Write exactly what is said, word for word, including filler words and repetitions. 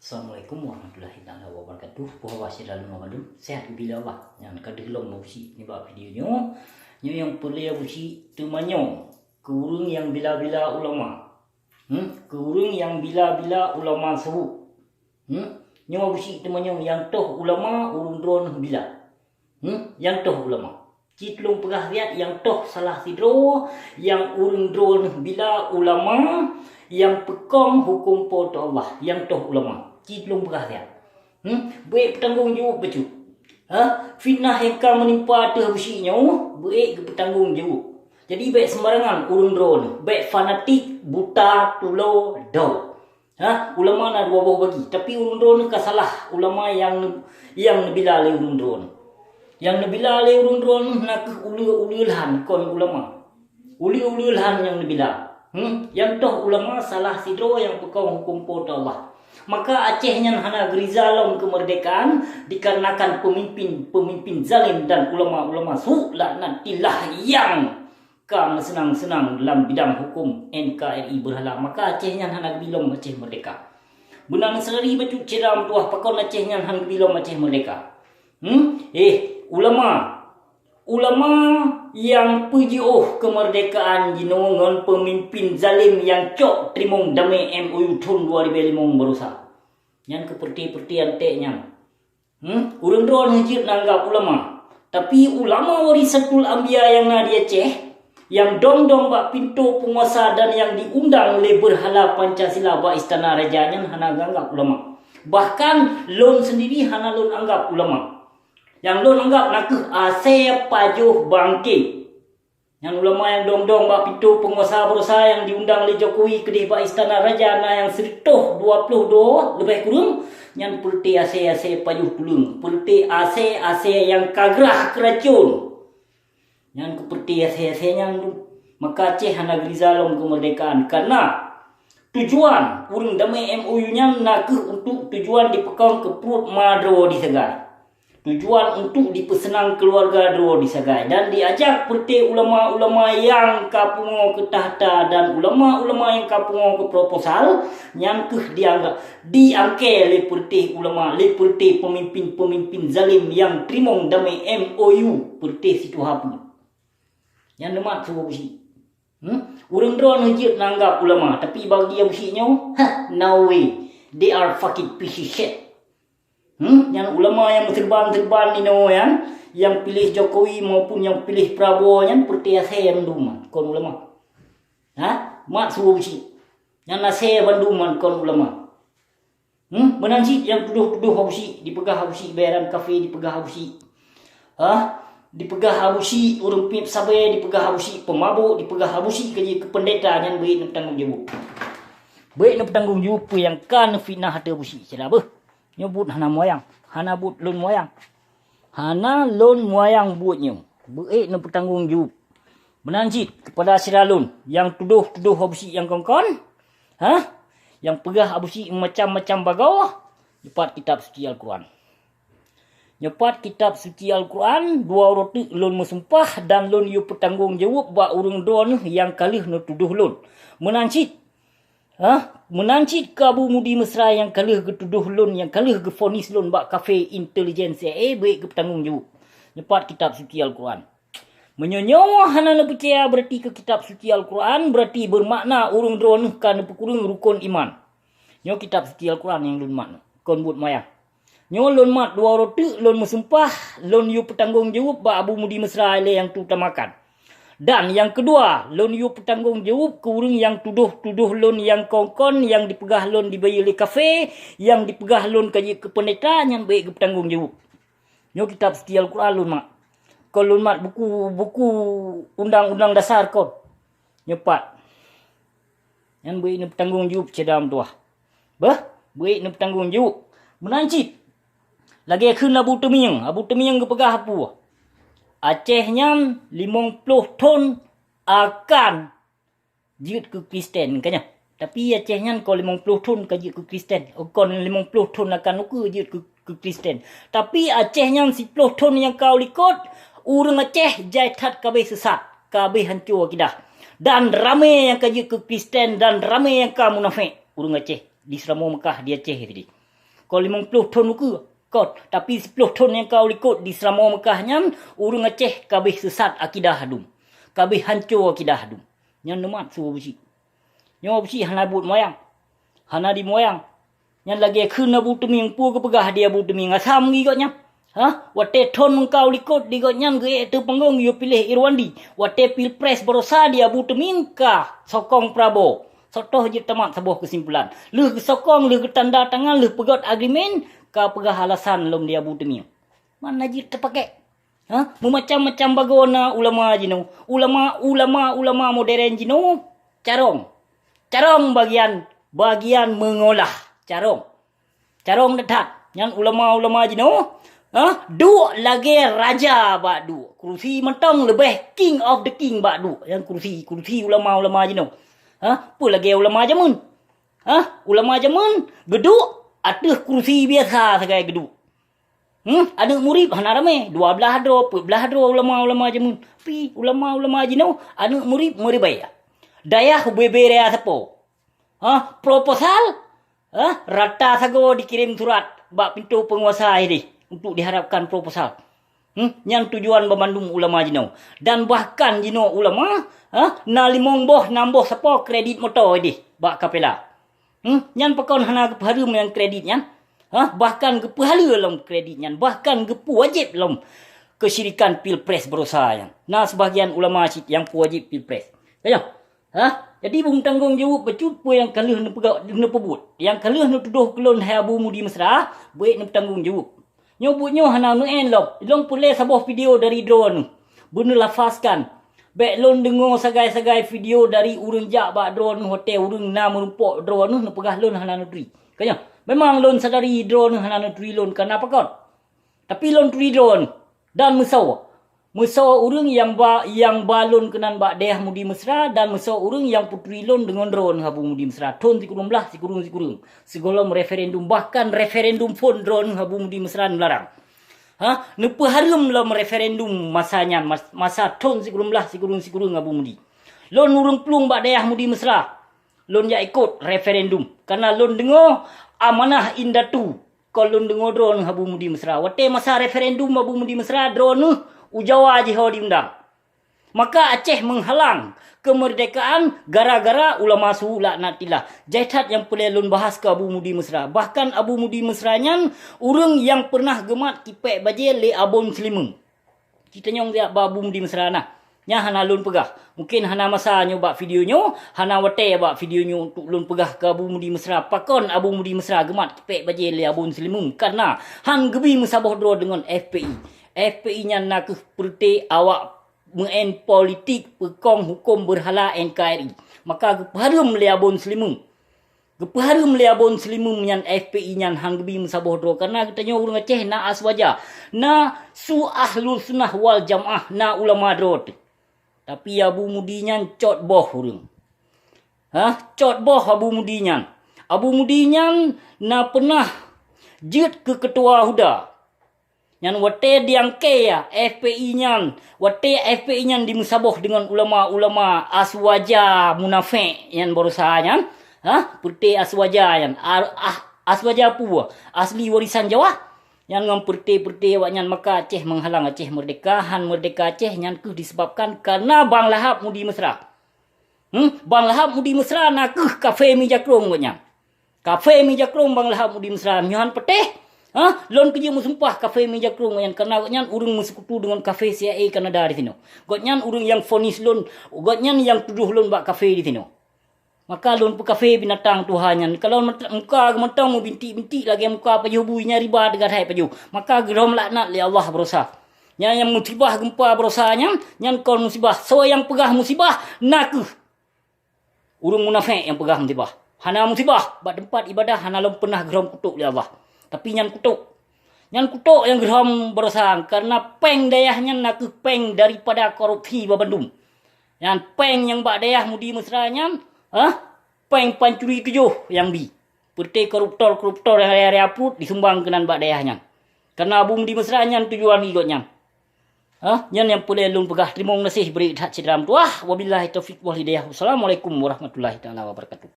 Assalamualaikum warahmatullahi taala wabarakatuh. Puhaba syedara lôn mandum, sehat geubila Allah. Nyan ka deuh lom Abusyik nibak video nyoe. Nyoe nyang peureulée Abusyik teumanyong keu ureuëng nyang bila-bila ulama. Hmm? Keu ureuëng nyang bila-bila ulama seuhuk. Hmm? Nyoe Abusyik teumanyong nyang toh ulama ureuëng droeneuh bila. Hmm? Nyang toh ulama. Ci tulông peugah riat nyang toh salah sidroe nyang ureuëng droeneuh bila ulama nyang peukong huköm Po teu Allah, nyang toh ulama. Ci tulông peugah riat. Hmm? Beuék peutanggong jaweueb bacut. Ha? Fitnah nyang ka meunimpa ateueh Abusyik nyoe, beuék geupeutanggong jaweueb. Jadi bèk seumbarangan ureuëng droeneuh, bèk fanatik buta tulo dau. Ha, ulama na dua boh bagi, tapi ureuëng droeneuh ka salah ulama nyang, nyang neubila lé ureuëng droeneuh. Nyang neubila lé ureuëng droeneuh na kheueh uleue-uleue lhan kon ulama. Uleue-uleue lhan nyang neubila. Hmm, nyang toh ulama salah sidroe nyang peukong huköm Po teu Allah. Maka Aceh nyan hana geuriza lom keumeurdekaan dikarenakan peumimpin-peumimpin zalim dan ulama-ulama su laknatillah nyang ka meuseunang-seunang lam bidang huköm N K R I beurhala, maka Aceh nyan hana geubi lom Aceh meurdeka. Beuna neuseulari bacut syedara meutuwah, pakon Aceh nyan hana geubi lom Aceh meurdeka? Hmm? Eh, ulama! Ulama nyang peujiôh keumeurdekaan jinoe ngon peumimpin zalim nyang cok teurimong damé M O U thon dua ribèe limong baroesa. Nyan keupeureuté-peureuté antek nyan. Hmm? Ureuëng droeneuh jeuet neuanggab ulama. Tapi ulama warisatul anbiya nyang na di Aceh, nyang dong-dong bak pintoe peunguasa dan nyang diundang lé beurhala Pancasila bak istana raja nyan hana geuanggab ulama. Bahkan lôn seundiri hana lôn anggab ulama. Nyang lôn anggab na kheueh asèe pajoh bangke. Nyan ulama nyang dong-dong bak pintoe peunguasa baroesa nyang diundang lé Jokowi keudeh bak istana raja na nyang sireutoh dua ploh dua leubeh kureueng, nyan peureuté asèe-asèe pajoh tuleueng, peureuté asèe-asèe nyang ka grah keuracon. Nyan keupeureuté asèe-asèe nyan, maka Aceh hana geuriza lom keumeurdekaan, kareuna tujuan ureuëng damé M O U nyan na kheueh untuk tujuan dipeukong keu pruet ma droe di sagai. Tujuan untuk dipeuseunang keuluwarga droe di sagai dan diajak peureuté ulama-ulama nyang ka pungoe keu takhta dan ulama-ulama nyang ka pungoe keu proposal nyan kheueh dianggap, diangkée lé peureuté ulama, lé peureuté peumimpin-peumimpin zalim nyang teurimong damé M O U peureuté situha peuet. Nyan neumat su Abusyik. Hmm? Ureuëng droeneuh jeuet neuanggab ulama, tapi bagi Abusyik nyoe, ha, no way. They are fucking piece of shit. Hmm? Nyan ulama nyang meuseureuban-seureuban inoe nyan, nyang piléh Jokowi maupun nyang piléh Prabowo nyan peureuté asèe bandum kon ulama. Ha? Mat su Abusyik. Nyan asèe bandum kon ulama. Hmm? Meunan cit nyang tudoh-tudoh Abusyik, dipeugah Abusyik bayaran kafé, dipeugah Abusyik, ha? Dipeugah Abusyik ureuëng piep sabé, dipeugah Abusyik peumabôk, dipeugah Abusyik ka jeuet keu peundeta, nyan beuék neupeutanggong jaweueb. Beuék neupeutanggong jaweueb peue nyang ka neufitnah ateueh Abusyik syedara beuh. Nyoe buet hana muayang, hana buet lôn muayang. Hana lôn muayang buet nyoe. Beuék neupeutanggong jaweueb. Meunan cit keupada syedara lôn nyang tudoh-tudoh Abusyik nyang kon-kon, ha? Nyang peugah Abusyik macam-macam bagoe, nyoe pat kitab suci Al-Quran. Nyoe pat kitab suci Al-Quran, dua uroe teuk lôn meusumpah dan lôn yue peutanggong jaweueb bak ureuëng droeneuh nyang ka lheueh neutudoh lôn. Meunan cit, ha? Meunan cit keu Abu Mudi Mesra nyang ka lheueh geutudoh lôn, nyang ka lheueh geufonis lôn bak kafé intelijen C I A, beuék geupeutanggong jaweueb. Nyoe pat kitab suci Al-Quran. Meunyoe nyoe hana neupeucaya beurati keu kitab suci Al-Quran, beurati beumakna ureuëng droeneuh ka neupeukureueng rukon iman. Nyoe kitab suci Al-Quran nyang lôn mat, kon buet muayang. Nyoe lôn mat dua uroe teuk lôn meusumpah, lôn yue peutanggong jaweueb bak Abu Mudi Mesra ilée nyang teutamakan. Dan nyang keudua, lôn yue peutanggong jaweueb keu ureuëng nyang tudoh-tudoh lôn nyang kon-kon, nyang dipeugah lôn dibayeue lé kafé, nyang dipeugah lôn ka jeuet keu peundeta, nyan beuék geupeutanggong jaweueb. Nyoe kitab suci Al-Quran lôn mat. Kon lôn mat buku, buku undang-undang dasar kon. Nyoe pat. Nyan beuék neupeutanggong jaweueb syedara meutuwah. Beuh, beuék neupeutanggong jaweueb. Meunan cit. Lagée kheun Abu Teumieng, Abu Teumieng geupeugah peue? Aceh nyan limong ploh thon akan jeuet keu Kristen, ka nyan. Tapi Aceh nyan kon limong ploh thon ka jeuet keu Kristen. Oh, kon limong ploh thon akan ukeue jeuet keu, keu Kristen. Tapi Aceh nyan siploh thon nyang ka u likot, ureuëng Aceh jai that ka abéh seusat, ka abéh hanco akidah. Dan ramé nyang ka jeuet keu Kristen dan ramé nyang ka munafék ureuëng Aceh di Seuramoe Meukah di Aceh tadi. Kon limong ploh thon ukeue, kon, tapi siploh thon nyang ka u likot di Seuramoe Meukah nyan, ureuëng Aceh ka abéh seusat akidah dum, ka abéh hanco akidah dum. Nyan neumat su Abusyik. Nyoe Abusyik hana buet moyang, hana di moyang. Nyan lagée kheun Abu Teuming, peue geupeugah di Abu Teuming, asam geuh gobnyan. Ha? Watée thon meukau likot di gobnyan geuék teupeunggong yue piléh Irwandi. Watée pilpres barosa di Abu Teuming ka sokong Prabowo. Soe toh jeuet tamat saboh keusimpulan. Lheueh geusokong, lheueh geutanda tangan, lheueh peugöt agreement, ka peugah alasan lom di Abu Teuming. Mana jeuet teupaké? Ha? Meumacam-macam bagoe na ulama jinoe. Ulama, ulama, ulama modern jinoe carông. Carông bagian, bagian meungolah. Carông. Carông that-that. Nyan ulama-ulama jinoe, ha? Duek lagée raja bak duek. Kurusi mantong leubeh king of the king bak duek. Nyan kurusi, kurusi ulama-ulama jinoe. Ha? Peue lagée ulama jameun? Ha? Ulama jameun geuduek ateueh kurusi biasa sagai geuduek. Hmm, aneuëk murit hana ramé, dua blaih droe, peuet blaih droe ulama-ulama jameun. Tapi ulama-ulama jinoe, aneuëk murit meuribée. Dayah ubé-bé raya sapo. Ha, proposal? Ha, rata sagoe dikirém surat bak pintoe peunguasa ideh untuk diharapkan proposal. Hmm, nyan tujuan banmandum ulama jinoe. Dan bahkan jinoe ulama, ha, na limong boh, nam boh sapo kredit moto ideh bak Kapela. Hmm, nyan pakon hana geupeuhareuem nyang kredit nyan? Ha, bahkan geupeuhaleue lom kredit nyan, bahkan geupeuwajéb lom keusyirikan pilpres barosa nyan. Na seubahagian ulama cit nyang peuwajéb pilpres. Ka nyoe? Ha? Jadi beumeutanggong jaweueb bacut peue nyang ka lheueh neupeugah, neupeubuet. Nyang ka lheueh neutudôh keu lôn hai Abu Mudi Mesra, beuék neupeutanggong jaweueb. Nyoe buet nyoe hana neuén lom. Lôn peureulée saboh video dari droeneuh. Beuneulafazkan. Bék lôn deungoe sagai-sagai video dari ureuëng jak bak droeneuh watée ureuëng na meurumpok droeneuh neupeugah lôn hana neuturi. Ka nyoe, memang lôn sadari droeneuh hana neuturi lôn kana pakon. Tapi lôn turi droeneuh dan meusoe. Meusoe ureuëng nyang ba, nyang ba lôn keunan bak dayah Mudi Mesra dan meusoe ureuëng nyang peuturi lôn deungon droeneuh Abu Mudi Mesra thon sikureueng blaih sikureueng-sikureueng. Sigohlom referendum, bahkan referendum phon droeneuh Abu Mudi Mesra neularang. Ha, neupeuhareuem lom referendum masa nyan, mas-, masa thon sikureueng blaih sikureueng-sikureueng Abu Mudi. Lôn ureuëng plueng bak dayah Mudi Mesra. Lôn jak ikot referendum. Kana lôn deungoe amanah indatu. Kon lôn deungoe droeneuh Abu Mudi Mesra. Watée masa referendum Abu Mudi Mesra, droeneuh u Jawa jiho diundang. Maka Aceh meuhalang keumeurdekaan gara-gara ulama su laknatillah. Jai that nyang peureulée lôn bahas keu Abu Mudi Mesra. Bahkan Abu Mudi Mesra nyan ureuëng nyang peureunah geumat kipék bajée lé Abon Seulimeum. Citanyong jak bak Abu Mudi Mesra na. Nyan hana lôn peugah. Mungken hana masa nyoe bak video nyoe, hana watée bak video nyoe untuk lôn peugah keu Abu Mudi Mesra. Pakon Abu Mudi Mesra geumat kipék bajée lé Abon Seulimeum? Kana han geubi meusaboh droe deungon F P I. F P I nyan na kheueh peureute awak meuén politik peukong huköm beurhala N K R I. Maka geupeuhareuem lé Abon Seulimeum. Geupeuhareuem lé Abon Seulimeum nyan F P I nyan han geubi meusaboh droe, kareuna geutanyoe ureuëng Aceh na Aswaja, na su Ahlussunnah Wal Jamaah, na ulama droe teuh. Tapi Abu Mudi nyan cot boh ureuëng. Hah, cot boh Abu Mudi nyan. Abu Mudi nyan na peunah jeuet keu keutua huda. Nyan watée diangkée F P I nyan, watée F P I nyan dimeusaboh deungon ulama-ulama Aswaja munafék nyan barosa nyan, ha, peureute Aswaja nyan, a-, ah, Aswaja peue? Asli warisan Jawa. Nyan ngon peureute-peureute awaknyan maka Aceh meuhalang Aceh meurdeka, han meurdeka Aceh nyan kheueh disebabkan kareuna Bang Lahab Mudi Mesra. Hmm? Bang Lahab Mudi Mesra na kheueh kafé mijakrong gobnyan. Kafé mijakrong Bang Lahab Mudi Mesra, nyoe han peutéh. Ha? Lôn keujeuet meusumpah kafé mijakrong gobnyan, kareuna gobnyan ureuëng meuseukutu deungon kafé C I A Kanada disinoe. Gobnyan ureuëng nyang fonis lôn, gobnyan nyang tudoh lôn bak kafé disinoe. Maka lôn peukafé binatang tuha nyan. Kalau muka geumontong meubintik-bintik lagée muka pajoh bui, nyan riba teugadai pajoh. Maka geurhom laknat lé Allah barosa. Nyan nyang musibah geumpa barosa nyan, nyan kon musibah. Soe nyang peugah musibah, na kheueh ureuëng munafék nyang peugah musibah. Hana musibah, bak teumpat iébadah hana lom peunah geurhom kutok lé Allah. Tapi nyan kutok. Nyan kutok nyang geurhom barosa, kareuna péng dayah nyan na kheueh péng daripada korupsi babandum. Nyan péng nyang bak dayah Mudi Mesra nyan, hah? Péng pancuri tujoh nyang bi. Peureute koruptor-koruptor nyang raya-raya pruet disumbang keunan bak dayah nyan. Kareuna Abu Mudi Mesra nyan tujuan gobnyan. Hah? Nyan nyang peureulée lôn peugah. Teurimong gaséh bri that syedara meutuwah. Wabillahi taufiq wal hidayah. Wassalamualaikum warahmatullahi taala wabarakatuh.